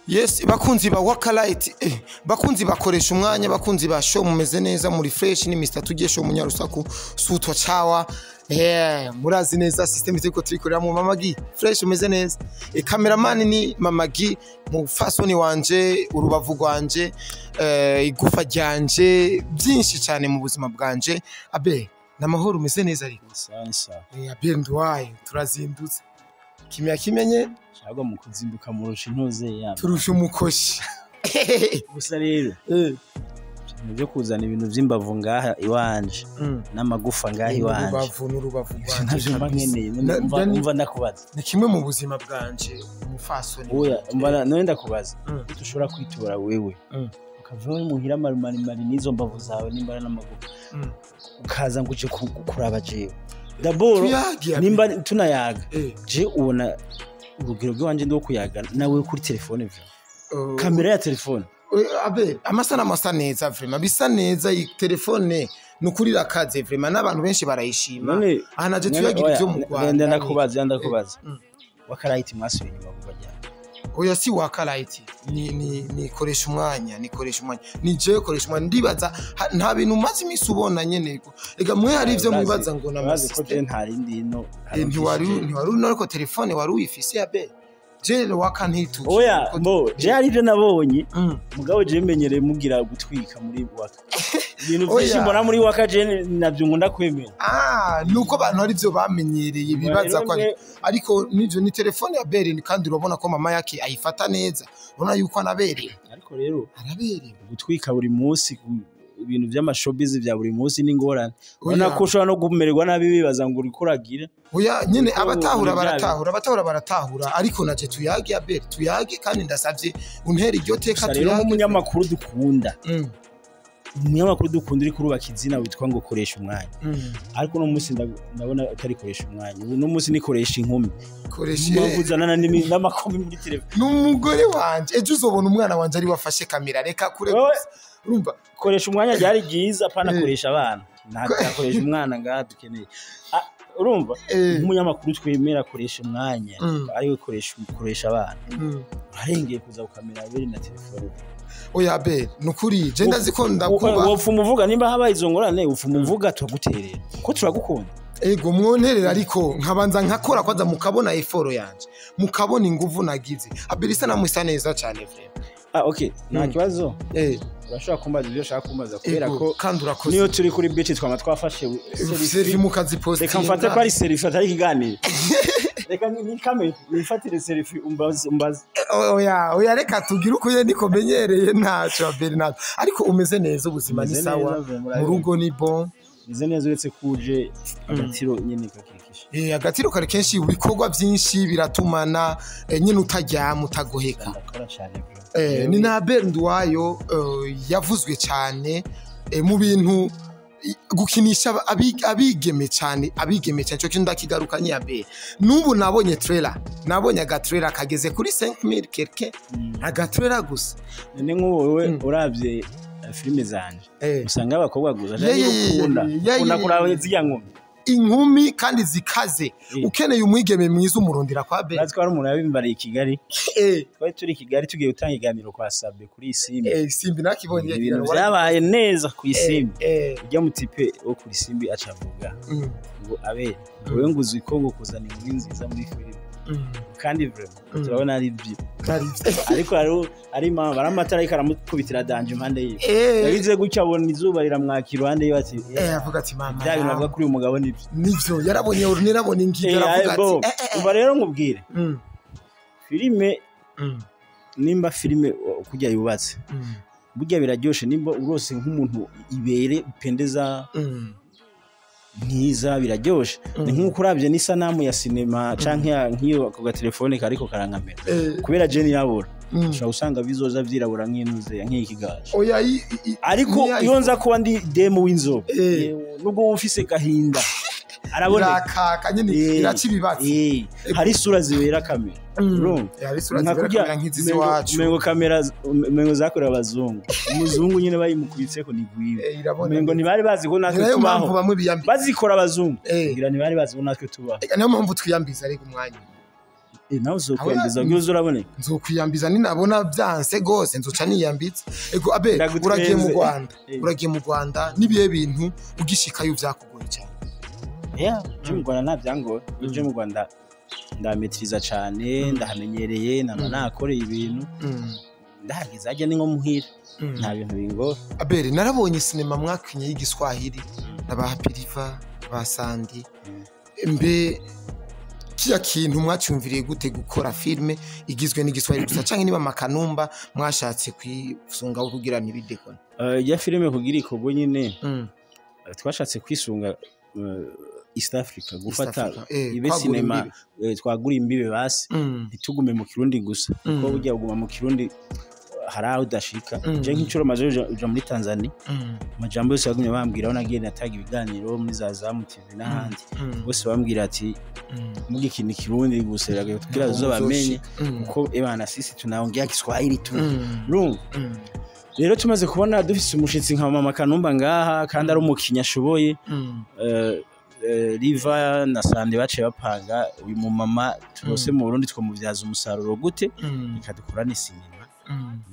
Yes, bakunzi ba Wakalite, bakunzi bakoresha umwanya, bakunzi ba show, mumeze neza, muri fresh? Ni Mr Tujye Show, munyarusaku sutwa chawa. Murazi neza system turiko turikorera mu Mama Gi fresh, umeze neza. Cameraman ni Mama Gi, mufasoni wanje, urubavu rwanje, igufa ryanje, byinshi cyane mu buzima bwanje. Abe namahoro, umeze neza ariko? Sawa, ni sawa. Abe ndwaye, turazindutse kimya kimenye. Cyangwa mu kuzinduka murusha intuze yabo. Turusha umukoshi. Gusa rero ibintu byo kuzana ibintu by'imbavu ngaha iwanje n'amagufa ngaha iwanje. Urubavu n'urubavu Ivyo rwanje navyo mba kabisa. nkeneye. Umva ndakubaza. Ni kimwe mu buzima bwanje, umufasoni. Oya, umva, none ndakubaza. Gute ushobora kwitora wewe ukava muhira marumarimari n'izo mbavu zawe n'imbara n'amagufa, ukaza ngo uje kuraba jewe d'abord? Tuyage, Abe. Nimba tunayaga, je ubona urugero rw'iwanje ndi wo kuyaga nawe kuri telefone vyo kamera ya telefone? Abe amasanamu asa neza, vraiment bisa neza. Iyi telefone ni ukuri irakaze vraiment, n'abantu benshi barayishima. None Aha naje tuyagira oya, ivyo mu Rwanda. Ndakubaza, ndakubaza. Wakarayiti mwasubiye inyuma kuva ryari? Oya, si Wakarayiti, ni koresha umwanya, ni koresha umwanya, ni jewe koresha umwanya. Ndibaza nta bintu umaze iminsi ubona nyene. Ega mwe hari ivyo mwibaza ngo na Urazi ko je nta rindi ino. Ntiwari uno, ariko telefone wari uyifise abe je waka ntituki. Oya, mbo je hari ibyo nabonye. Mugabo je menyereye mugira gutwika muri waka ibintu byinshi. Oya. Mbona muri waka je navyo nkunda kwemera. Ah, nuko abantu hari ivyo bamenyereye, bibaza ko ariko nivyo ni telefone ya Berlin, kandi urabona ko mama yake ayifata neza, urabona yuko anaberewe. Ariko rero Araberewe. gutwika buri munsi ibintu by'amashobizi bya buri munsi n'ingorane. Oya. Ubona ko ushobora no kumererwa nabi bibaza ngo uriko uragira. Oya nyene. Kuko Abatahura buri bya baratahura, abatahura baratahura, ariko naje tuyage Abel, tuyage, kandi ndasavye untera iryo teka. Gusa rero Tuyage. nk'umunyamakuru dukunda, umunyamakuru dukunda uri kurubaka izina witwa ngo koresha umwanya, ariko uno munsi ndabona utarikoresha umwanya. Ubu uno munsi nikoresha inkumi. Koresha. Mpamvu uzanana n'amakumi muri telefone. N'umugore wanje, ejo uzobona umwana wanje ari wafashe kamera, reka kure. Wowe- Gusa urumva. Koresha umwanya byari byiza, apana koresha abana. Ntakoresha umwana ngaha dukeneye. Ah, urumva, nk'umunyamakuru twemera koresha umwanya, ariwe koresha abana, urarengeye kuza gukamera abiri na telefone. Oya Abel, nukuri je ndazi ko ndakuba. Wopfa umuvuga nimba habaye izo ngorane, upfa umuvuga turaguterera ko turagukunda. Ego, mwonterera, ariko nkabanza nkakora kwanza, mukabona effort yanje, mukabona inguvu nagize. Abel isa namusa neza cyane vraiment. Ah, okay, nta kibazo. Urashobora kumbaza ibyo ushaka kumbaza kubera Ego, ko kandi urakoze. niyo turi kuri beach twama twafashe Selfie selfie. mukazipostinga. Reka mfate ko ari selfie atari ikiganiro, reka nikame nifatire selfie, umbaze, umbaze. Oya oya, reka tugire uko ye niko menyereye. Ntacyo Abel, ntacyo, ariko umeze neza, ubuzima ni Umeze sawa? neza, vraiment. Mu rugo ni bon? Meze neza, uretse ko uje agatiro nyene kakikisha. Agatiro kare kenshi, ibikorwa byinshi biratumana, nyine utaryama, utagoheka. Ndakora cyane bro. Ni na Abel Nduwayo, yavuzwe cyane, mu bintu gukinisha abigeme cyane, abigeme cyane. Cyo kintu ndakigarukanye Abel. N'ubu nabonye trailer, nabonye agatrailer kageze kuri 5000 quelque, agatrailer gusa. None nk'ubu wowe uravye filime zanje, usanga abakobwa gusa ukunda ukunda kuraba zirya nkumi. Inkumi kandi zikaze. Ukeneye umwigeme mwiza umurundira kwa Abel. Urazi ko hari umuntu yabimbariye i Kigali? Twari turi i Kigali tugiye gutanga iganiro kwa Sabe kuri Isimbi. Simbi nakibonye. Ibintu vyabaye neza ku Isimbi. Ujya mu type wo kuri Isimbi acavuga ngo: "Abe wewe ngo uzi ko ngo kuzana inkumi nziza muri filime." Kandi vraiment turabona ari byo. Ari Ariko hari impamvu ari amatara ariko aramukubitira danger impande yiwe. Yagize gutya abona izuba riramwaka iruhande yiwe, ati: Avuga ati: "Mama." "Bya bintu bavuga kuri uyu mugabo nibyo." Nivyo, yarabonye, yarabonye ingiga, aravuga ati: Umva rero nkubwire, filime, nimba filime kurya yubatse burya biraryoshe, nimba urose nk'umuntu ibere upendeza mwiza, biraryoshe. Ni nk'uko urabye n'isanamu ya sinema canke nk'iyo ako gatelefone kariko karankamera, kubera je nirabura, ushobora gusanga bizoza vyirabura nk'intuze nk'iki gaje. Oya, Ariko ni iyo nza kuba ndi demu w'inzobe, yewe, nubwo wowe ufise gahinda araboneka. Irakaka nyine, iraca ibibatsi. Hari isura zibera kamera, urumva? Hari isura Nka zibera kurya kamera nk'izi z'iwacu. Umengo kamera, umengo zakorewe abazungu, umuzungu nyine bayimukubitseko ni gwiwe. Irabona. Umengo ntibari bazi ko Ni natwe nayo mpamvu tubaho. bamwe biyambika. Bazikora abazungu, ngira ntibari bazi ko natwe tubaho. Eka, niyo mpamvu twiyambiza ariko umwanya. Nawe uzokwiyambiza kugira uze uraboneka. Nzokwiyambiza ninabona byanse gose nzoca niyambitse. Ego Abe, Ndagutwenze. uragiye mu Rwanda. Uragiye mu Rwanda, nibihe bintu ugishikayo vyakugoye cyane? Yeah, je mu Rwanda nta byangoye. Je mu Rwanda ndametiriza cyane, ndahamenyereye, nama nakoreye ibintu. Ndahageze hajya ni nko muhira. Nta bintu bingora. Abere, narabonye sinema mwakinye y'igiswahili na ba Piriva, ba Sandi. Mbe kiya kintu mwacyumviriye gute gukora filme igizwe n'igiswahili gusa, canke niba makanumba mwashatse kwisunga kugira ntibidekone? Ijya filime kugira ikorwe nyine, twashatse kwisunga East Africa, gufata Africa, ibe kwagura sinema, imbibe. Twagura imbibe basi, ntitugume mu Kirundi gusa, kuko burya kuguma mu Kirundi hari aho udashika. Je nk'incuro maze uja muri Tanzania, amajambo yose bagumye bambwira aho nagiye natanga ibiganiro muri za Zamu TV n'ahandi, bose bambwira ati mugikina Ikirundi gusa biragoye kugira uzobamenye, kuko ebana sisi tunaongea Kiswahili tu. Urumva rero tumaze kubona dufise umushitsi nka mama Kanumba ngaha, kandi ari umukinyi ashoboye, Riva na Sande baciye bapanga uyu mumama turose mu Burundi twamubyaza umusaruro gute, reka dukorane sinema.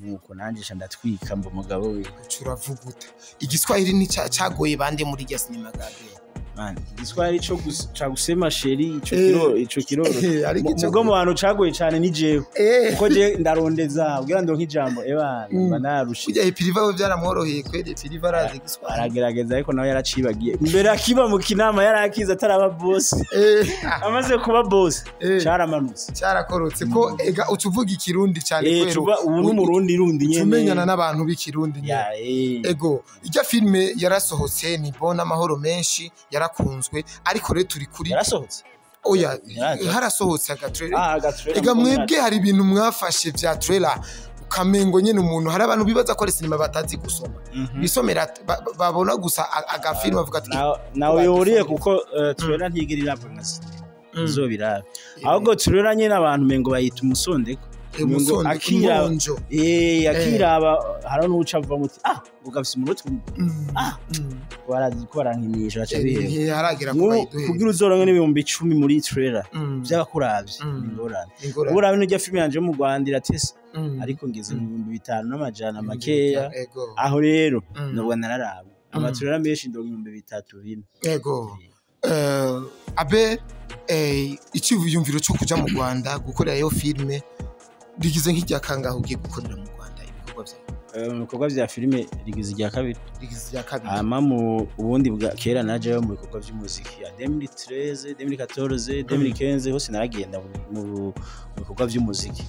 Nuko nanje sha ndatwika mba umugabo wiwe. Turavuguta igiswahili ni cagoye bande muri rya sinema gabe? Man, igiswahili co ca gusema chéri ico kiro ico kiroro. Ariko ico Mugo mu bantu cagoye cane ni jewe, kuko je ndarondeza kugira ndonke ijambo, ebana mba narushe. Burya Piriva we byaramworoheye kweri, Piriva arazi igiswahili. Aragerageza, ariko nawe yaracibagiye. Mbere akiba mu kinama yarakiza ataraba boss, amaze kuba boss caramanutse. Cyarakorotse ko ega uca uvuga ikirundi cyane. Eh, kweri tuba ubu n'umurundi rundi nyene. Tumenyana n'abantu b'ikirundi nyene. Ya. Ego, ijya filme yarasohotse ni bona amahoro menshi, yarakunzwe, ariko rero turi kuri Yarasohotse? Oya. Yaraje. Harasohotse agatrailer. Ah, agatrailer. Ega mwebwe hari ibintu mwafashe vya trailer ukamengo nyene umuntu, hari abantu bibaza ko ari sinema batazi gusoma, bisomera babona gusa agafilme bavuga ati Nawe yuriye, kuko trailer ntigera irabwa nka sinema uzobirabe, ahubwo trailer nyene abantu mengo bayita umusondeko. Mengo Umusondeko, inkonjo. Akiraba hari n'uca ava muti ah ngo gafise umunota umwe. Ah, barazi ko barankinisha baca biheba. Ntiharagera ko Nk'ubu bayiduhe. Kugira uzoronke n'10,000 muri trailer vy'abakuravye, ni ingorane. Ingorane. Ubu urabona irya filime yanje yo mu Rwanda iratese, ariko ngeze mu 5,100 makeya. Aho rero nubwo nararaba amatrailer menshi ndonka 3,000, 4,000. Ego. Abe, icyiyumviro cyo kuja mu Rwanda gukorera iyo filme rigize nk'irya kangahe ugiye gukorera mu Rwanda ibikorwa byawe? Mu bikorwa vya filime rigize irya kabiri. Rigize irya kabiri. Hama mu ubundi bwa kera najayo mu bikorwa vy'umuziki ya 2013, 2014, 2015, hose naragenda mu bikorwa vy'umuziki,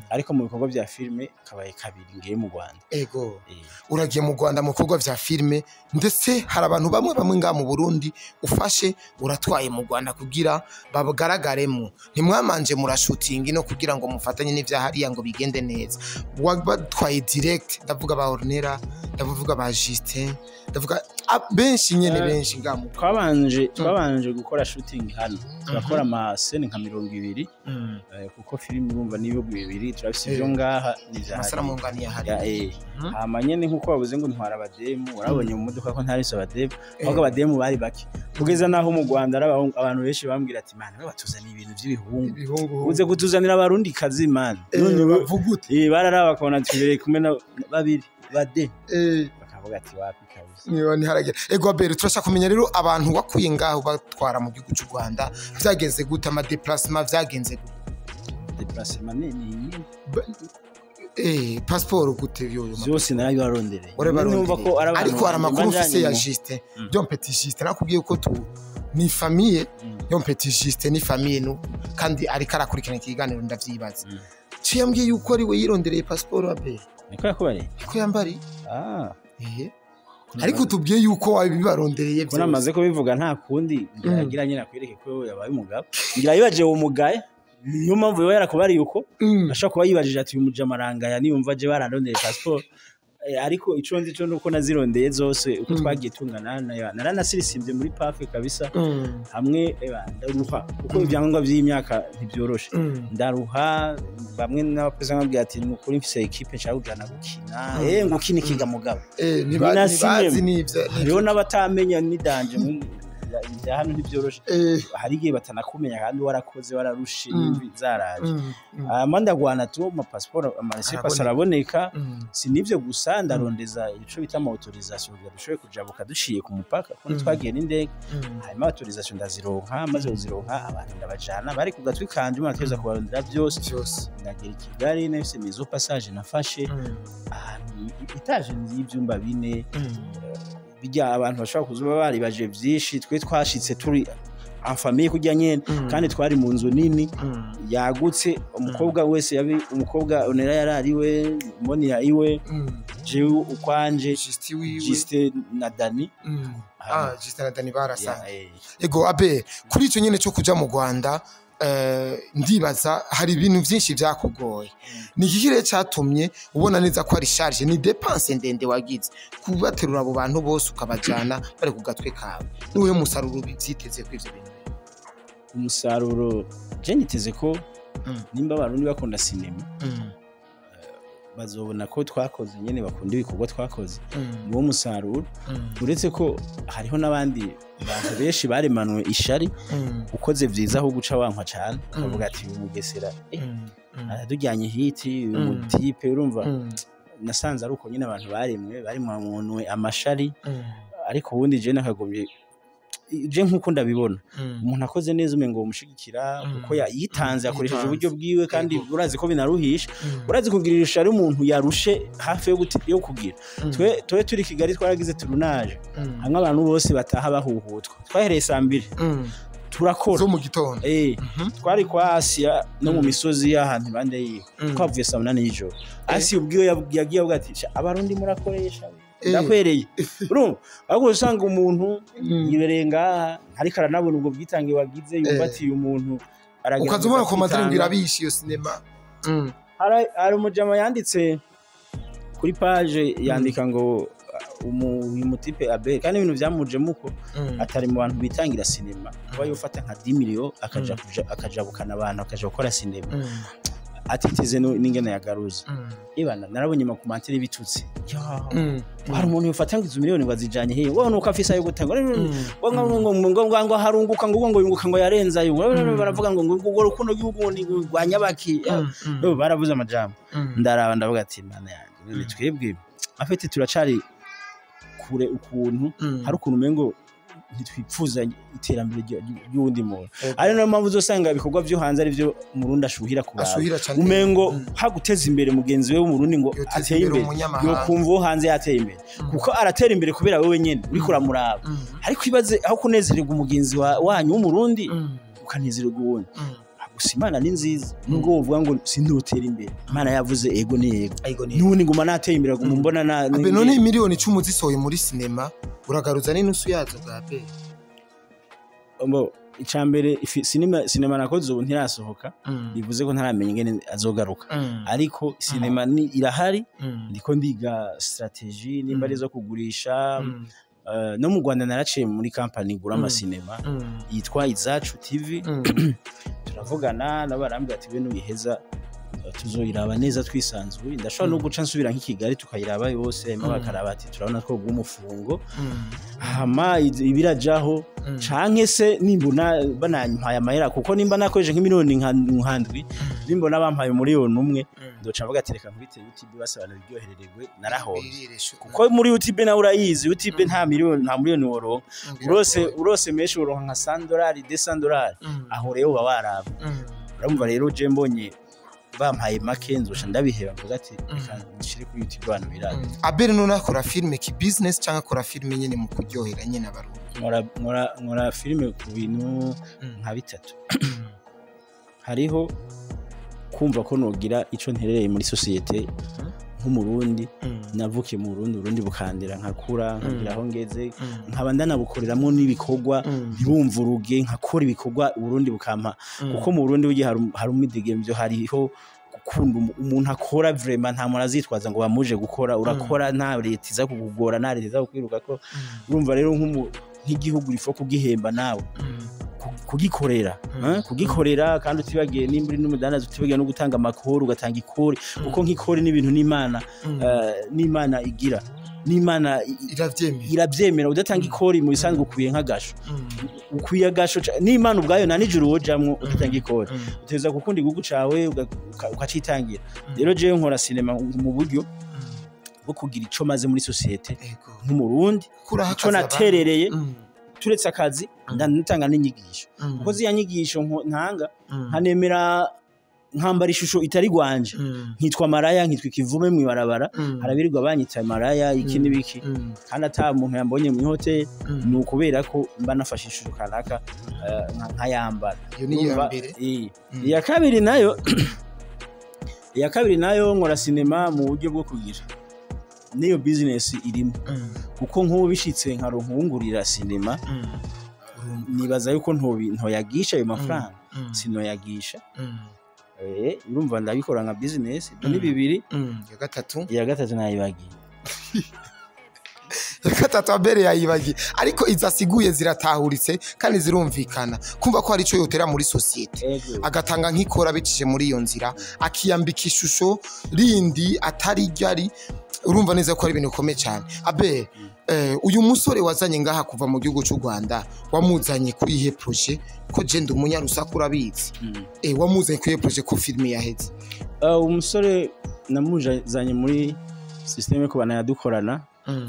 ariko mu bikorwa vya filime kabaye kabiri ngiye mu Rwanda. Ego. Uragiye mu Rwanda mu bikorwa vya filme, ndetse hari abantu bamwe bamwe ngaha mu Burundi ufashe uratwaye mu Rwanda kugira babagaragaremo. Ntimwamanje murashutinga no kugira ngo mufatanye n'ivya hariya ngo bigende neza? Wabatwaye direct, ndavuga ba Ornella, ndavuga ba Justin, ndavuga benshi nyene, benshi ngaha mu Twabanje gukora shooting hano, turakora amascènes nka 20, kuko filime urumva n'ibihugu bibiri, turafise ivyo ngaha n'ivya amasanamu hariya. ngani ya Ya, hariya. Hama nyene nkuko bavuze ngo ntwara abademu, warabonye mu modoka ko ntarise abademu, ahubwo abademu bari bake, kugeza naho mu Rwanda ari abantu benshi bambwira ati man, we batuzaniye ibintu vy'ibihungu, ibihungu, uze kutuzanira abarundi kazi man. None bavugute. Bararaba bakabona tubereye kumwe na babiri bade, bakavuga ati wapi kabisa. Niba ntiharagera. Ego Abel, turashaka kumenya rero abantu wakuye ngaho batwara mu gihugu cy'u Rwanda vyagenze gute? Amadéplacement vyagenze gute? Déplacement ni Passeport gute yoyo? Vyose narabibarondereye. Warabarondereye. Numva ko ari abantu Ariko hari amakuru mba ufise ya njanye Justin, Yon Petit Justin, nakubwiye ko tu ni famille. Yon Petit Justin ni famille no, kandi ariko arakurikirana ikiganiro ndavyibaza. Ciye yambwiye yuko ari we yirondereye passeport, Abel. Niko yakubariye? Niko yambari. Ah. Ariko tubwiye yuko wabibarondereye Ko byose. namaze kubivuga nta kundi, ngira nyine akwereke ko yabaye umugabo, ngira yibaje uwo mugaye, niyo mpamvu yoba yarakubariye uko. Ashobora kuba yibajije ati uyu mujama arangaya niyumva aje bararondeye passport. Ariko ico nzi co nuko nazirondeye zose uko twagiye tungana, naranasirisimbye muri pafe kabisa. Hamwe ndaruha kuko ibyangombwa vy'imyaka ntibyoroshe. Ndaruha, bamwe n'abakozi bambwira ati ni ukuri mfise équipe nshaka kujana gukina. Ngo ukina ikiga mugabo? Ntibazi Ninasimye. n'ivyo. Hariho n'abatamenya ni danger. Ibya hano ntibyoroshe. Hari igihe batanakumenya kandi warakoze, wararushe, n'imvi zaraje. Hama ndagwana tu ama passeport, ama laissez-passer araboneka. Si nivyo gusa, ndarondeza ico bita ama autorisation kugira dushobore kujabuka duciye ku mupaka, kuko twagiye n'indege. Hanyuma autorisation ndazironka, maze kuzironka abantu ndabajana, bari ku gatwi kanje, umuntu ategereza kubarondera byose. Byose. Ndagera i Kigali nafise maison passage, nafashe ahantu étage y'ivyumba 4. Bijya abantu bashobora kuzuba baribaje vyinshi. Twe twashitse turi en famille kurya nyene, kandi twari mu nzu nini yagutse. Umukobwa wese yabi, umukobwa Onera yarariwe, Monia iwe, jewe ukwanje, Justin wiwe. Justin na Dani. Ah, Justin na Dani barasanga. Ya. Ego Abe, kuri icyo nyene cyo kuja mu Rwanda, ndibaza hari ibintu byinshi byakugoye. Ni iki rero cyatumye ubona neza ko ari charge, ni dépense ndende wagize kubaterura abo bantu bose ukabajana bari ku gatwe kawe? Niwe musaruro byiteze kuri ivyo bintu? Umusaruro je niteze ko nimba Abarundi bakunda sinema, bazobona ko twakoze nyene, bakunda ibikorwa twakoze. Niwo musaruro. Uretse ko hariho n'abandi bantu benshi baremanwe ishari, ukoze vyiza aho guca wankwa cane, ukavuga ati uyu Mugesera aradujyanye hiti, uyu mutipe. Urumva, nasanze ari uko nyine abantu baremwe, baremanwe amashari. Ariko ubundi je nakagombye, je nkuko ndabibona, umuntu akoze neza umengo umushigikira, kuko yitanze, akoresheje uburyo bwiwe, kandi urazi ko binaruhisha. Urazi kugirira ishari umuntu yarushe hafi yo kugira. Twe turi Kigali twaragize tournage hamwe, abantu bose bataha bahuhutwa. Twahereye saa 2 turakora. Zo mu gitondo? Eh, twari kwa Asia no mu misozi y'ahantu impande yiwe. Twavuye saa 8 y'ijoro. Asia ubwiwe yagiye avuga ati: "Sha, Abarundi murakoresha, ndakwereye." Urumva, ahubwo usanga umuntu yibereye ngaha ariko aranabona ubwo bwitange wagize, yumva ati uyu muntu aragerageza Ukaza ubona ko kwitanga. ngo irabishe iyo sinema. Hari umujama yanditse kuri page, yandika ngo uyu mutipe Abel, kandi ibintu byamujemo uko atari mu bantu bitangira sinema, kuba yofata nka 10 million akaja akajabukana abantu, akaja gukora sinema atiteze n'ingene yagaruza. Ibana narabonye ama commentaires bitutse. Hari umuntu yofata ngo izo miliyoni ngo azijanye hehe, wowe nuko afise ayo gutanga, ngo ngo ngo ngo ngo ngo harunguka, ngo ngo yunguka, ngo yarenza ayo. Baravuga ngo ngo ngo rukundo rw'igihugu ni rwa nyabaki. Yo, baravuze amajambo, ndaraba ndavuga ati Mana yanjye, none twebwe afite turacari kure ukuntu. Hari ukuntu umengo ntitwipfuza iterambere ry'uwundi muntu, ari nayo mpamvu uzosanga ibikorwa vyo hanze ari byo Umurundi ashuhira kuraba. Ashuhira cane. Umengo haguteza imbere mugenzi we w'Umurundi ngo Yoteza ateye imbere imbere, umunyamahanga. yokumva uwo hanze yateye imbere, kuko aratera imbere kubera wewe nyene uriko uramuraba. Ariko ibaze aho kunezererwa umugenzi wanyu w'Umurundi, ukanezererwa uwundi. Gusa Imana ni nziza, nubwo wovuga ngo sindotera imbere, Imana yavuze ego ni ego. Ego ni. N'ubundi nguma nateye imbere, nguma mbona na Abe, none miliyoni 10 zisohoye muri sinema, uragaruza n'inusu yazo bwa be? Mbo, icambere sinema nakoze ubu ntirasohoka, bivuze ko ntaramenya ingene azogaruka. Ariko sinema ni irahari, ndiko ndiga stratégie nimba ari zo kugurisha. No mu Rwanda naraciye muri company igura amasinema yitwa Izacu TV. Turavugana nabo, barambwira ati bene uyiheza tuzoyiraba neza twisanzuye. Ndashobora no guca nsubira nk'i Kigali tukayiraba yose, hanyuma bakaraba ati turabona ko umufungo, hama ibirajaho, canke se nimbona banampaye amahera, kuko nimba nakoresheje nk'imiliyoni nka 7, nimbona bampaye 1 miliyoni, ndoca mvuga ati reka nkubite YouTube, bose abantu biryoherererwe, narahombye. Kuko muri YouTube nawe urayizi, YouTube nta miliyoni, nta miliyoni woronka. Urose menshi uronka nka $100, $200. Aho rero uba waraba. Urumva rero, je mbonye bampaye make nzoca ndabiheba, mvuga ati reka nshire kuri YouTube abantu birabe. Abel none akora filime ki business cyangwa akora filime nyene mu kuryohera nyene Abarundi? Nkora filime ku bintu nka bitatu. Hariho kumva ko nogira ico nterereye muri société nk'Umurundi. Navukiye mu Burundi, Burundi bukandira, nkakura, nkagira aho ngeze, nkaba ndanabukoreramwo n'ibikorwa, ntibumvuruge, nkakora ibikorwa Uburundi bukampa, kuko mu Burundi burya hari umwidegemvyo, hariho gukunda umuntu akora. Vraiment nta muntu azitwaza ngo bamuje gukora. Urakora, nta leta iza kukugora, nta leta iza kukwiruka ko. Urumva rero, nk'igihugu rifo kugihemba nawe kugikorera, kugikorera, kandi utibagiye nimba uri n'umudandaza, utibagiye no gutanga amakuru, ugatanga ikori, kuko nk'ikori n'ibintu n'Imana, n'Imana igira. N'Imana iravyemera. Udatanga ikori mu bisanzwe ukwiye nk'agasho, ukwiye agasho n'Imana ubwayo na nijoro wojamwo udatanga ikori. Uteza gukunda igihugu cawe ukacitangira. Rero jewe nkora cinema mu buryo bwo kugira ico maze muri societe nk'umurundi, ico naterereye turetse akazi ndatanga n'inyigisho, kuko ziya nyigisho ntanga nkanemera nkambara ishusho itari gwanje, nkitwa maraya, nkitwa ikivume mwibarabara, harabirirwa banyita maraya iki n'ibiki, kandi ata muntu yambonye mu hotel, ni ukubera ko mba nafashe ishusho kanaka nkayambara. Iyo ni iya mbere. Iya kabiri nayo nkora sinema mu buryo bwo kugira niyo business irimo, kuko nk'ubu bishitse nkaronka uwungurira sinema, nibaza yuko ntoyagisha ayo mafaranga, sinoyagisha. Urumva ndabikora nka business. Ibyo ni bibiri. Iya gatatu nayibagiye. Ya gatatu Abel yayibagiye, ariko izasiguye ziratahuritse kandi zirumvikana, kumva ko hari ico yotera muri societe, agatanga nk'ikora bicije muri iyo nzira, akiyambika ishusho rindi atari ryari. Urumva neza ko ari ibintu bikomeye cyane. Abel, uyu musore wazanye ngaha kuva mu gihugu cy'u Rwanda, wamuzanye kuri ihe projet? Ko je ndi umunyarusaku urabizi. Wamuzanye kuri ihe projet ko filime yaheze? Umusore namuzanye muri systeme ko banayadukorana.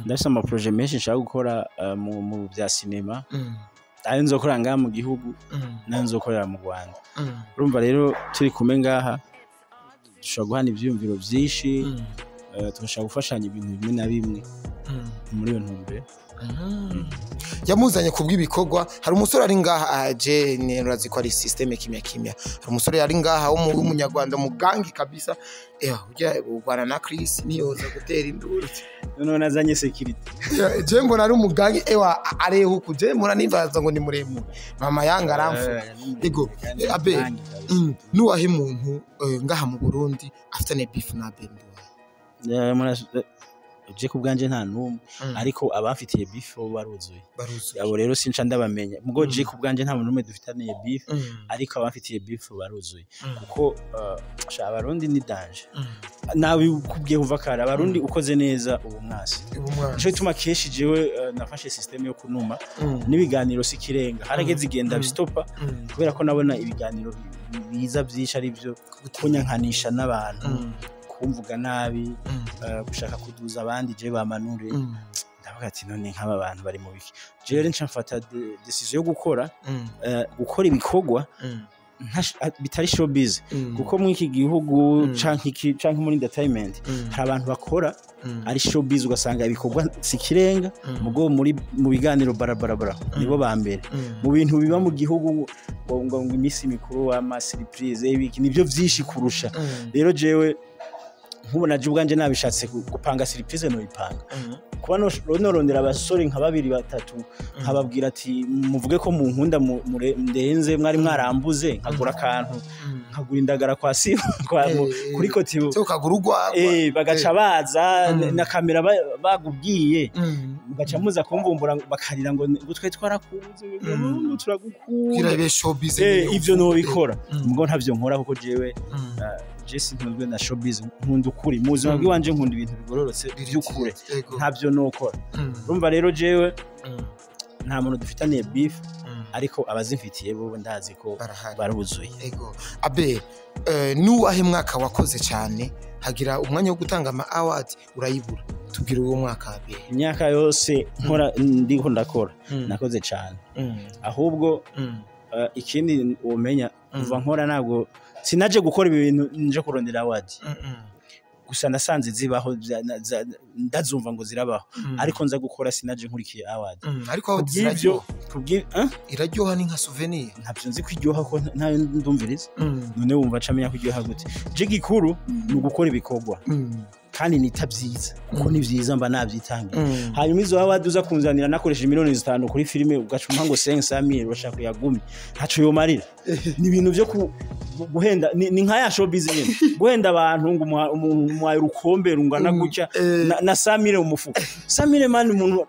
Ndafise ama projet menshi nshaka gukora mu bya cinema, ayo nzokora ngaha mu gihugu nayo nzokorera mu Rwanda. Urumva rero turi kumwe ngaha dushobora guhana ivyiyumviro vyinshi, tugashaka gufashanya ibintu bimwe na bimwe muri iyo ntumbero. Yamuzanye kubw'ibikorwa. Hari umusore ari ngaha aje nerazi ko ari systeme kimya kimya. Hari umusore ari ngaha w'umunyarwanda mugangi kabisa, ujya ugwana na Chris niyoza gutera induru. None nazanye security. Je mbona ari umugangi, ewa areho kuje mbona nibaza ngo ni muremure, mama yanga aramfu. Ego Abe, nuwahe muntu ngaha mu Burundi afitane beef na Abel? Je ku bwanje nta numwe, ariko abafitiye beef bo baruzuye. Abo rero sinca ndabamenya. Mugo je ku bwanje nta muntu numwe dufitaniye beef, ariko abafitiye beef baruzuye. Kuko abarundi ni danger. Nawe kubwiye kuva kare abarundi ukoze neza ubu mwasi. Nico gituma kenshi jewe nafashe system yo kunuma n'ibiganiro sikirenga. Harageze igenda bistopa kubera ko nabona ibiganiro biza byinshi ari byo kunyankanisha n'abantu, kumvuga nabi, gushaka kuduza abandi je bamanure. Ndavuga ati none nk'aba bantu bari mu biki? Je rero nca mfata decision yo gukora gukora ibikorwa bitari showbiz, kuko muri iki gihugu canke muri entertainment hari abantu bakora ari showbiz ugasanga ibikorwa sikirenga, mugo muri mu biganiro barabarabara nibo ba mbere mu bintu biba mu gihugu, ngo imisi mikuru ama surprise ibiki nivyo vyinshi kurusha. Rero jewe nkubona je ubwanje nabishatse gupanga surprise no ipanga, kuba norondera abasore nka babiri batatu nkababwira ati muvuge ko mu nkunda ndenze mwari mwarambuze, nkagura akantu, nkagura indagara kwa sibo kuri kotibo ukagura urwagwa, bagaca baza na kamera bagubwiye, mugaca muza kumvumbura bakarira ngo twe twarakubuze, turagukunda ivyo no bikora. Mugo ntavyo nkora kuko jewe Jesse ntunzwe na showbiz, nkunda ukuri mu buzima bw'iwanje, nkunda ibintu bigororotse by'ukuri, ntavyo nokora. Urumva rero jewe nta muntu dufitaniye beef, ariko abazimfitiye bo ndazi ko baruzuye. Ego Abe, nuwahe mwaka wakoze cyane hagira umwanya wo gutanga ama award urayibura? Tubwire uwo mwaka Abe. Imyaka yose nkora ndiko ndakora nakoze cyane, ahubwo ikindi umenya kuva nkora ntabwo sinaje gukora ibi bintu nje kurondera award. Gusa nasanze zibaho, ndazumva ngo zirabaho, ariko nza gukora sinaje nkurikiye award. Ariko award ziraryoha, iraryoha ni nka souvenir. Ntabyo nzi kwiryoha ko ntayo ndumviriza. None wumva acamenya kwiryoha gute? Je gikuru ni ugukora ibikorwa kandi nita byiza, kuko ni byiza mba nabyitangiye. Hanyuma izo award uza kunzanira nakoresheje miliyoni 5 kuri filime ugacuma ngo 500,000 urashaka kuyagumya, ntaco yomarira. Ni ibintu byo guhenda, ni nka ya showbiz nyene, guhenda abantu ngo umuhaye urukombe rungana gutya na 100,000 mu mufuko. 100,000 man umuntu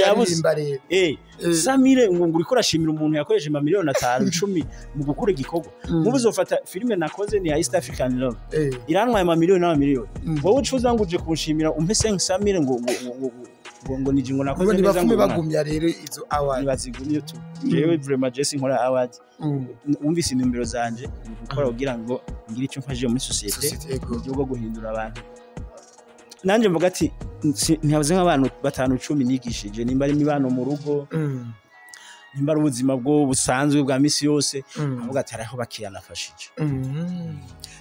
yabuze. Samire ngo uriko urashimira umuntu yakoresheje amamiliyoni 5 10 mu gukora igikorwa. Mubu uzofata filime nakoze ni ya East African Love, irantwaye amamiliyoni n'amamiliyoni. Wowe ucuza ngo uje kunshimira umpe 5 Samire ngo ngo nije ngo nakoze neza, ngo bagumya rero izo award nibazigumye tu. Jewe vraiment Jesse nkora award, umvise intumbero zanje gukora kugira ngo ngire icyo mfashije muri societe, uburyo bwo guhindura abantu. Nanje mvuga ati ntihabuze nk'abantu 5 10 nigishije, nimba ari imibano mu rugo, nimba ari ubuzima bwo busanzwe bwa misi yose, avuga ati hariho bakiyanafashije.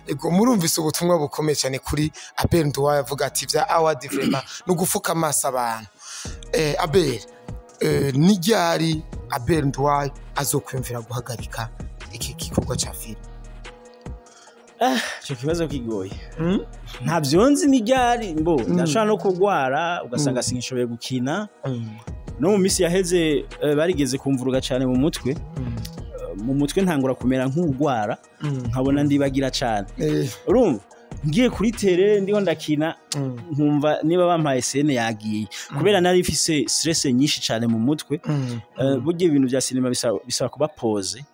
Ego, murumvise ubutumwa bukomeye cyane kuri Abel Nduwayo, avuga ati vya award vraiment no gufuka amaso abantu. Abel, ni ryari Abel Nduwayo azokwiyumvira guhagarika iki gikorwa ca filime? Ico kibazo kigoye. Ntavyo nzi ni ryari, mbo ndashobora no kugwara ugasanga sinshoboye gukina. No mu misi yaheze barigeze kumvuruga cyane mu mutwe. Mu mutwe ntangura kumera nk'ugwara, nkabona ndibagira cyane. Urumva ngiye kuri tere ndiho ndakina, nkumva niba bampaye scene yagiye, kubera nari mfise stress nyinshi cyane mu mutwe. Burya ibintu bya cinema bisaba kuba pause,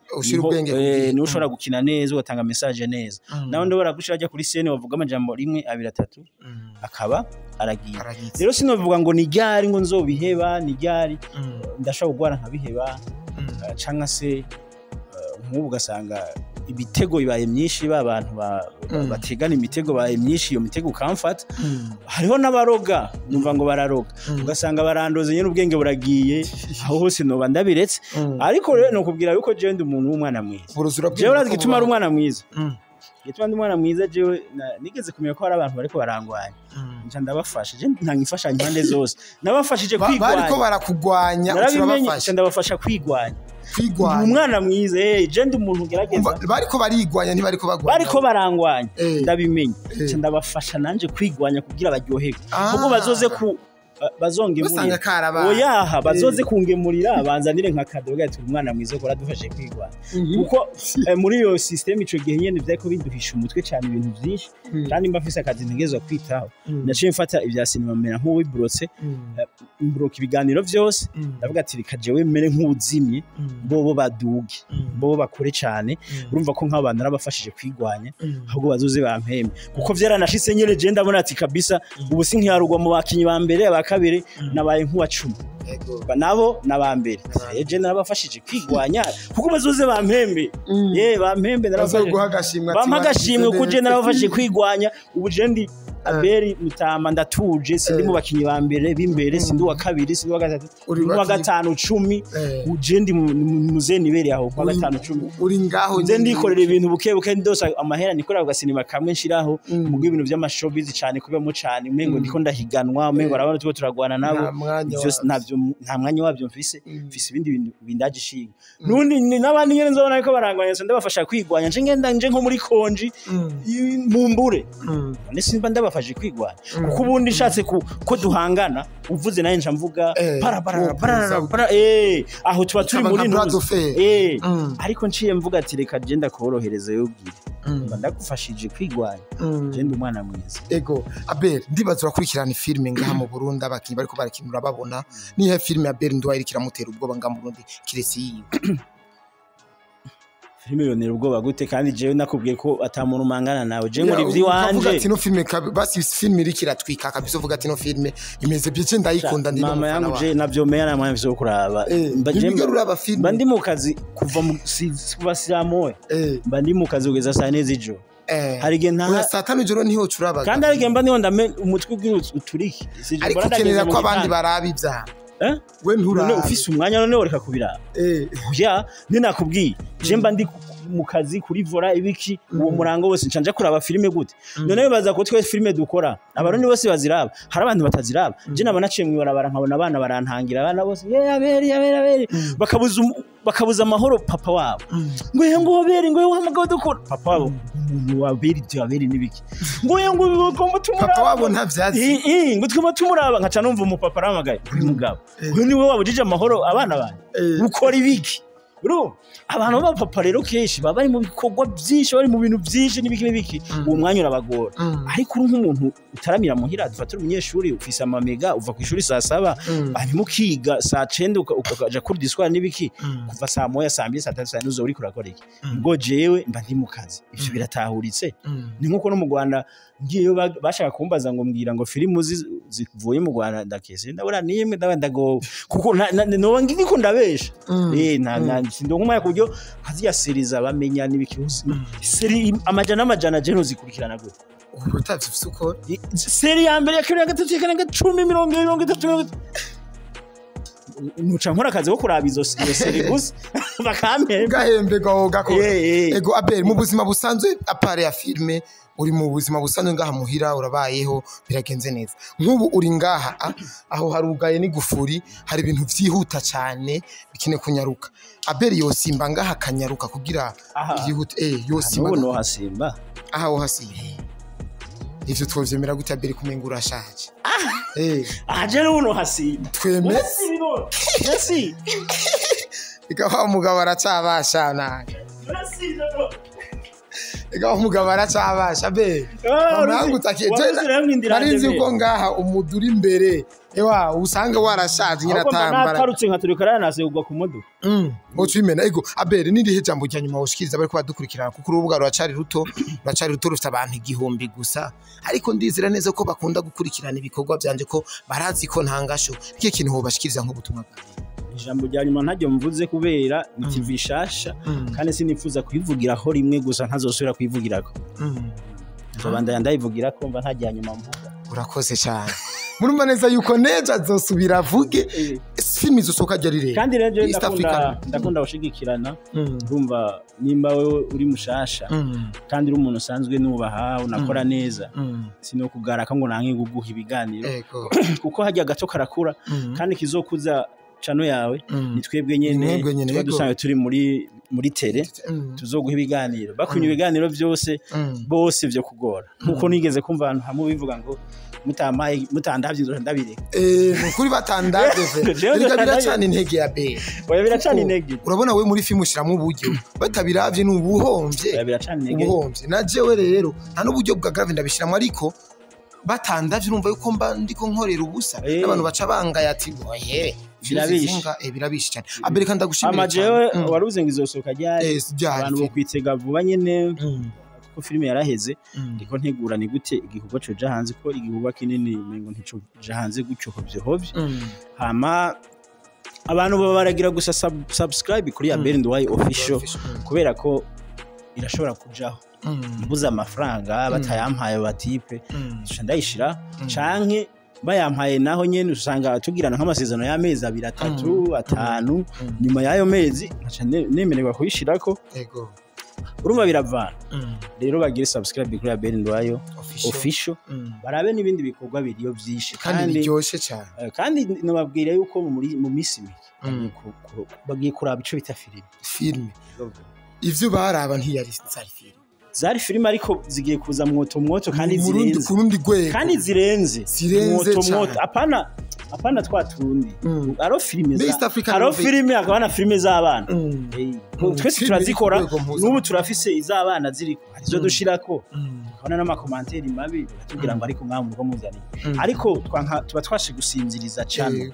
ni ushobora gukina neza ugatanga message neza. Naho ndobora gushira ajya kuri scene wavuga amajambo 1 2 3 akaba aragiye. Rero sinovuga ngo ni ryari ngo nzobiheba, ni ryari ndashobora kugwara nkabiheba, canka se nk'ubu ugasanga ibitego bibaye myinshi, ba bantu bategana imitego baye myinshi, iyo mitego ukamfata. Hariho n'abaroga, numva ngo bararoga, ugasanga barandoze nyine ubwenge buragiye, aho hose noba ndabiretse. Ariko rero nokubwira yuko jewe ndi umuntu w'umwana mwiza. Jewe urazi gituma ari umwana mwiza, gituma ndi umwana mwiza, jewe nigeze kumenya ko hari abantu bariko barangwanya, nca ndabafasha. Je ntanga imfashanyo impande zose, nabafashije kwigwanya, bariko barakugwanya ucurabafasha, ndabafasha kwigwanya. Umwana mwiza, je ndi umuntu ugerageza. Bariko barigwanya ntibariko bagwanya, bariko barangwanya, ndabimenya, nca ndabafasha nanje kwigwanya kugira baryoherwe, kuko bazoze ku bazongemurira. Oyaha bazoze kungemurira banzanire nka kado gati umwana mwiza ko radufashe kwigwanya. Kuko muri iyo system ico gihe nyene vyariko biduhisha umutwe cyane ibintu byinshi, kandi mba mfise akazi ntegezwa kwitaho. Naciye mfata ibya cinema mera nk'uwibrotse, mbroka ibiganiro vyose, ndavuga ati reka jewe mere nk'uzimye, bobo baduge, bobo bakore cyane. Urumva ko nk'abantu narabafashije kwigwanya, ahubwo bazoze bampembe, kuko vyaranashitse nyene je ndabona ati kabisa ubu sinkiyarugwa mu bakinyi ba mbere aba kabiri, nabaye nk'uwa 10 nabo nabambere. Eje narabafashije kwigwanya kuko bazoze bampembe. Bampembe narabafashije bampa agashimwe kuko je narabafashije kwigwanya. Ubu je ndi Abel Mutama ndatuje, sindi mu bakinyi ba mbere b'imbere, sindi wa kabiri, sindi wa gatatu, wa gatanu 10. Uje ndi muzeni bere aho kwa gatanu 10 uri ngaho nze ndikorera ibintu buke buke, ndosa amahera nikorera ugasinema kamwe nshiraho mu ibintu by'amashowbiz cyane kubamo cyane, umengo ndiko ndahiganwa, umengo arabana tuko turagwana nabo, navyo nta mwanya wabyo mfise, mfise ibindi bintu bindagishinga. Nundi nabandi nyene nzobona ariko barangwanya, ndabafasha kwigwanya, nje ngenda nje nko muri konji mumbure none simba ndabafashe kwigwanya, kuko ubundi nshatse ko duhangana uvuze naye nca mvuga para para para para aho tuba turi muri ntuze. Ariko nciye mvuga ati reka je ndakorohereza yobwire, mba ndagufashije kwigwanya, je ndi umwana mwiza. Ego Abel, ndibaza urakurikirana filime ngaha mu Burundi, abakinyi bariko barakinura babona nihe filime Abel Nduwayo iriko iramutera ubwoba ngaha mu Burundi kiretse yiwe? Filime yonera ubwoba gute kandi jewe nakubwiye ko atamuntu mangana nawe, je nkora ivyiwanje. Uvuga ati no filime basi filime iriko iratwika kabisa, uvuga ati no filime imeze byice ndayikunda ndi mama yangu, je navyo meya na mwanya vyo kuraba. Mba ndi mu kazi kuva kuva saa moya, mba ndi mu kazi kugeza saa 4 z'ijoro. Hari igihe nta saa 5 ijoro niho curabaga, kandi hari igihe mba niho ndame umutwe ugira uturike, ariko ukenera ko abandi baraba ibyaha. We nturaba ufise umwanya none woreka kubiraba. Oya ninakubwiye je mba ndi mu kazi kuri vora ibiki uwo murango wose nca kuraba filime gute? None baza ko twe filime dukora abarundi bose baziraba, hari abantu bataziraba. Je naba naciye mwibarabara nkabona abana barantangira, abana bose Abeli Abeli Abeli, bakabuza amahoro papa wabo, ngo ngo Abeli ngo uhamagawe dukora papa wabo, umuntu wa Abeli byo Abeli nibiki, ngo ngo ngo tumuraba papa wabo ntavyazi, ngo twuma tumuraba, nkaca numva umupapa aramagaye uri mugabo, uyu niwe wabujije amahoro abana banje, ukora ibiki? Bro, abantu b'abapapa rero kenshi baba bari mu bikorwa byinshi, bari mu bintu byinshi n'ibiki n'ibiki, uwo mwanya urabagora. Ariko uri nk'umuntu utaramira muhira, dufatira umunyeshuri ufise amamega, uva ku ishuri saa 7, hanyuma ukiga saa 9, ukaja kuri discours n'ibiki, kuva saa 1, saa 2, saa 3, saa 4 uzoba uriko urakora iki? Ubwo jewe mba ndi mu kazi, ivyo biratahuritse. Ni nkuko no mu Rwanda ngiyeyo bashaka kumbaza ngo mbwira ngo filimu zivuye mu Rwanda, ndakese ndabona nimwe ndaba ndagowe, kuko noba ndiko ndabesha. Na sindonka umwanya ku buryo nkaziya séries bamenya n'ibiki, séries amajana n'amajana, je ntuzikurikirana gute? Ubu utavye ufise ukora. Série ya mbere, ya kabiri, ya gatatu, ya kane, ya 10, 20, 30, 30, nuca nkora akazi ko kuraba iyo série gusa bakampemba. Ugahemberwa ugakora. Eh. Ego Abel, mu buzima busanzwe, à part ya filme, uri mu buzima busanzwe ngaha muhira urabayeho, biragenze neza? Nk'ubu uri ngaha, aho harugaye n'igufuri, hari ibintu vyihuta cyane bikine kunyaruka. Abel yosimba ngaha akanyaruka kugira Aha. yihute, yosimba N'ubu ngaha. nohasimba. Aha wohasimba? Ivyo twovyemera gute, Abel, kumenga urashaje? Aha je n'ubu nohasimba. Twemeze. Merci. Ega wa mugabo aracabasha nawe. Merci. Ega wa mugabo aracabasha, Abel. Mama, nari nzi ko ngaha umuduri imbere ewa usanga warashaje nyiratambara. Natarutse nka tureka ranase kugwa ku modoka. Woca ubimena. Ego Abel, nirihe jambo rya nyuma woshikiriza bariko badukurikirana? Kuko urubuga ruracari ruto, ruracari ruto, rufite abantu 1000 gusa, ariko ndizera neza ko bakunda gukurikirana ibikorwa vyanje, ko barazi ko ntangasho. Ikihe kintu wobashikiriza nk'ubutumwa bwawe? Ijambo rya nyuma ntaryo mvuze kubera ni TV shasha, kandi sinifuza kuyivugiraho rimwe gusa ntazosubira kuyivugirako. Nzobandanya ndayivugira ko mva nta rya nyuma mvuga. Urakoze cyane. Murumva neza yuko nejo azosubira avuge. Filimi izosohoka ryari rero? Kandi rero jewe East ndakunda Africa. ndakunda gushigikirana. Ndumva nimba wewe uri mushasha kandi uri umuntu usanzwe nubaha, unakora neza, sinokugaraka ngo nange kuguha ibiganiro, kuko hajya gato karakura, kandi kizokuza channel yawe ni twebwe nyene. Ni mwebwe nyene, tuba yego. dusanzwe turi muri télé, tuzoguha ibiganiro, bakunya ibiganiro byose bose vyo kugora, nkuko nigeze kumva ahantu hamwe bivuga ngo mutamaye mutandavye nzoca ndabireka. Nukuri batandavye ve. Jewe Erega nzoca biracana intege ya be. Oya, biracana intege. Urabona we muri filime ushiramwo uburyo, batabiravye ni ubuhomvye. Oya, biracana intege. Ubuhomvye. Na jewe rero nta n'uburyo bwa grave ndabishiramwo, ariko batandavye urumva yuko mba ndiko nkorera ubusa, n'abantu baca bangaye ati oye. Birabishe. Birabishe cyane. Abel, ndagushimira Ama cyane. jewe waruze ngo izosohoka ryari? Ryari? Abantu bo kwitega vuba nyene, kuko filime yaraheze. Ndiko ntegura ni gute igikorwa coja hanze, ko igikorwa kinini umengo nticoja hanze gutyo hovye hovye. Hama abantu baba baragira gusa subscribe kuri Abel Nduwayo Official, kubera ko irashobora kujaho mbuze amafaranga, batayampaye batipe, nca ndayishira, canke bayampaye naho nyene usanga tugirana nk'amasezerano y'amezi 2, 3, 5. Nyuma y'ayo mezi nkaca nemererwa kuyishirako. Urumva biravana. Rero bagire subscribe kuri Abel Nduwayo Official. Official, barabe n'ibindi bikorwa biriyo vyinshi. Kandi biryoshe cyane. Kandi nababwira yuko mu minsi mike bagiye kuraba ico bita filime. Filime ivyo baraba ntiyari zari filime. Zari filime, ariko zigiye kuza mwoto mwoto kandi Mu rundi zirenze. ku rundi rwego. Kandi zirenze. Zirenze Mwoto cane. mwoto, apana twa tundi. Aro filime Mbe za East African aro Movie. filime, akaba na filime z'abana. Twese Filime turazikora. iri ku rwego mpuzamahanga. N'ubu turafise iz'abana ziriko, hari izo dushirako tukabona n'ama commentaires mabi, bakatubwira ngo ariko mwamu muko muzaniye, ariko tuba twashe gusinziriza cyane.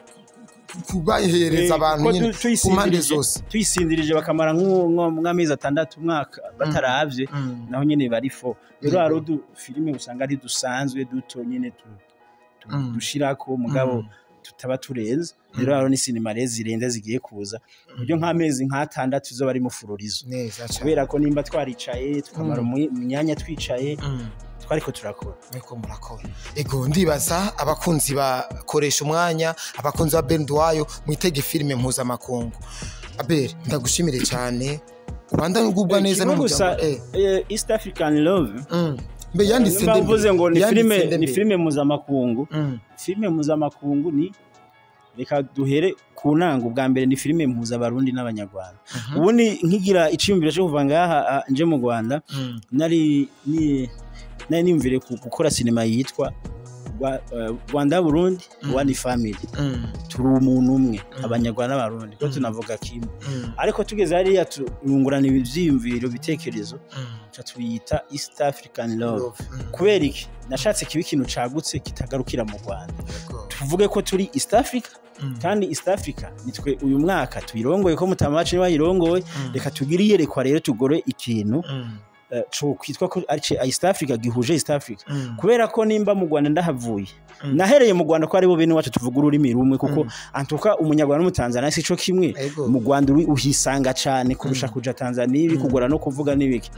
Kubahereza abantu Kuko nyine ku mpande zose. Tuyisinzirije bakamara nk'amezi 6, umwaka bataravye, naho nyene bari fo. Rero hari udu filime usanga ari dusanzwe duto nyene dushirako, mugabo tutaba turenze. Rero hariho n'isinema rero zirenze zigiye kuza ku buryo nk'amezi nk'atandatu izo bari mu fururizo, Neza cyane. kubera ko nimba twaricaye tukamara imyanya twicaye, twariko turakora. Ariko murakora. Ego, ndibaza abakunzi bakoresha umwanya, abakunzi ba Ben Duwayo, mwitege filime mpuzamakungu. Abel, ndagushimire cyane, ubandanye ugubwa neza Kimwe gusa, n'umuryango. East African Love. Mbe yanditse Nimba nde? mvuze ngo ni Yanditse filime nde ni mbe? filime mpuzamakungu. Filime mpuzamakungu ni, reka duhere ku ntango, bwa mbere ni filime mpuza abarundi n'abanyarwanda. Ubundi nkigira iciyumviro cyo kuva ngaha nje mu Rwanda, nari nimvire gukora sinema yitwa Rwanda Burundi one family, turi umuntu umwe, Abanyarwanda n'Abarundi, ko tunavuga kimwe. Ariko tugeze hariya turungurana ivyiyumviro, ibitekerezo, tuca tuyita East African Love. Love. Kubera iki? Nashatse kiba ikintu cagutse kitagarukira mu Rwanda, tuvuge ko turi East Africa, kandi East Africa nitwe uyu mwaka tuyirongoye, ko mutama wacu niwe wayirongoye. Reka tugire iyerekwa rero, tugore ikintu co kwitwa ko ari East Africa, gihuje East Africa, kubera ko nimba mu Rwanda ndahavuye, nahereye mu Rwanda ko aribo bene wacu, tuvuga ururimi rumwe, kuko antuka Umunyarwanda n'Umutanzania sico kimwe. Mu Rwanda uhisanga cane kurusha kuja Tanzania, bikugora no kuvuga n'ibiki.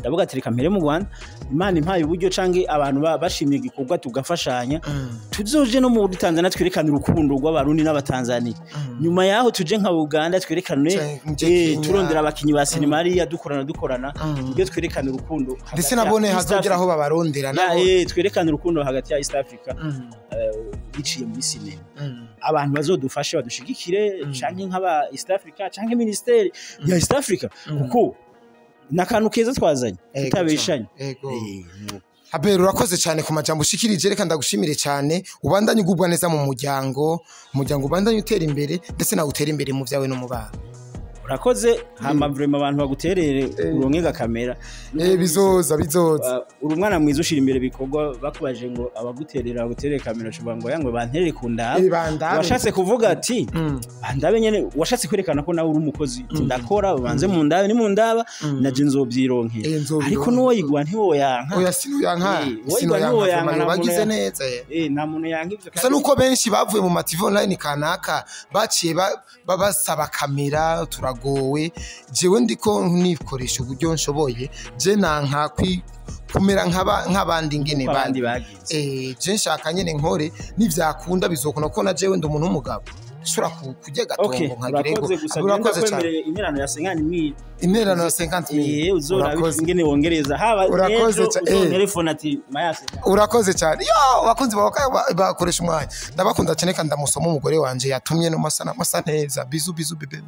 Ndavuga ati reka mpere mu Rwanda, Imana impaye uburyo canke abantu bashimye igikorwa tugafashanya, tuzoje no muri Tanzania twerekane urukundo rw'Abarundi n'Abatanzania. Nyuma yaho tuje nka Uganda twerekane, Canke muje Kenya. Turondera abakinyi ba sinema hariya, dukorana ibyo, twerekane urukundo Ndetse hagati ya nabone East hazogera aho Africa. babarondera Ya, nabo. Twerekane urukundo hagati ya East Africa biciye muri sinema. Abantu bazodufashe, badushigikire, canke nk'aba East Africa canke ministeri ya East Africa, kuko n'akantu keza twazanye, tutabeshanye. Nuko. Abel, urakoze cyane ku majambo ushikirije. Reka ndagushimire cyane, ubandanye ugubwa neza mu muryango, umuryango ubandanye utera imbere, ndetse nawe utera imbere mu byawe no mu bana. Urakoze. Hama vraiment abantu baguterere, uronke gakamera. Bizoza, bizoza. Uri umwana mwiza, ushira imbere bikorwa. Bakubaje ngo abaguterera baguterere kamera, ushobora ngo yango banterere ku ndaba. Bandabe. Washatse kuvuga ati bandabe nyene, washatse kwerekana ko nawe uri umukozi, ati ndakora, babanze mu ndabe, ni mu ndaba naje nzobyironkera. Nzobyironkera. Ariko nuwoyigwa ntiwoyanka. Oya, sinuyanka. Woyigwa Sinuyanka. ntiwoyanka, Vraiment, nta muntu bagize neza. Nta muntu yanka ivyo. Gusa nuko benshi bavuye mu ma TV online kanaka baciye basaba kamera, turagowe. Jewe ndiko nikoresha uburyo nshoboye, je nanka kumera nk'abandi ngene Uko abandi bandi. bagize. Je nshaka nyene nkore, nivyakunda bizokunda, kuko na jewe ndi umuntu w'umugabo, nshobora kurya gatongo nkagira ego. Urakoze gusa. Urakoze cyane. Kwemereye interano ya 50,000. Interano ya 50,000. Uzora Urakoze. ingene wongereza haba Urakoze ejo uzontelefone ati mayase. Urakoze cyane. Yo, bakunzi bawe bakoresha umwanya, ndabakunda cyane, kandi ndamusoma umugore wanje yatumye no masa neza. Bisous, bisous bébé.